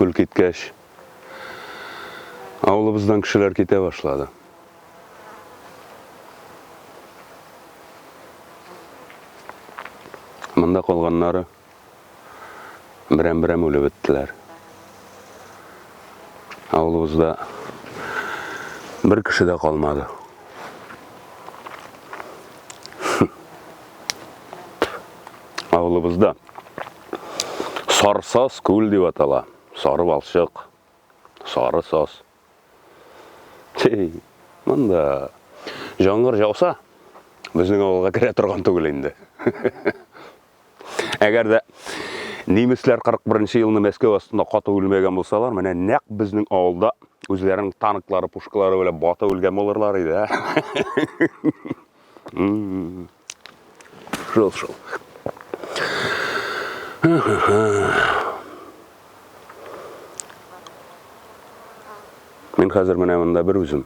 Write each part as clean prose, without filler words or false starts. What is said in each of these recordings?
Күл киткәч, авылыбыздан кешеләр китә башлады. Монда калганнары берәм-берәм үлеп беттеләр. Авылыбызда бер кеше дә калмады. Авылыбызда Сарсаз күл дип атала. Сары балчык, сары саз. Хей, монда җаңгыр яуса, безнең авылга керә торган түгел инде. Әгәр дә немецләр 41 елны Мәскәү астында каты үлмәгән булсалар, менә нәкъ безнең авылда үзләренең танклары, пушкалары белән батып үлгән булырлар иде, ә? Шул шул. Мин хәзер менә монда бер үзем.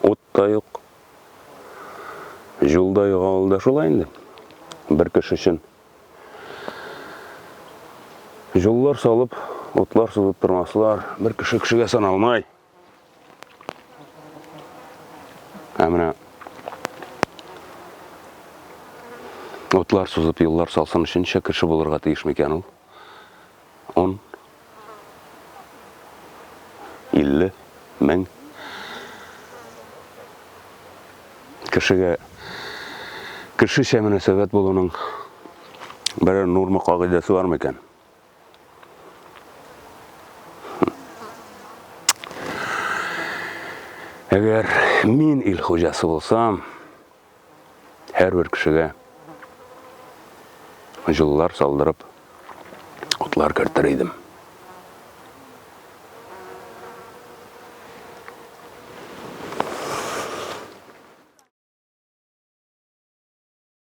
Ут та юк. Юл да юк авылда шулай инде. Бер кеше өчен. Юллар салып, утлар сузып тормаслар. Бер кеше кешегә саналмай. Ә менә утлар сузып, юллар салсын өчен ничә кеше булырга тиеш микән ул? 10 50 мең кешегә кешечә мөнәсәбәт булуның берәр норма кагыйдәсе бар микән? Әгәр мин ил хуҗасы булсам, һәрбер кешегә җылылар салдырып, утлар кертер идем.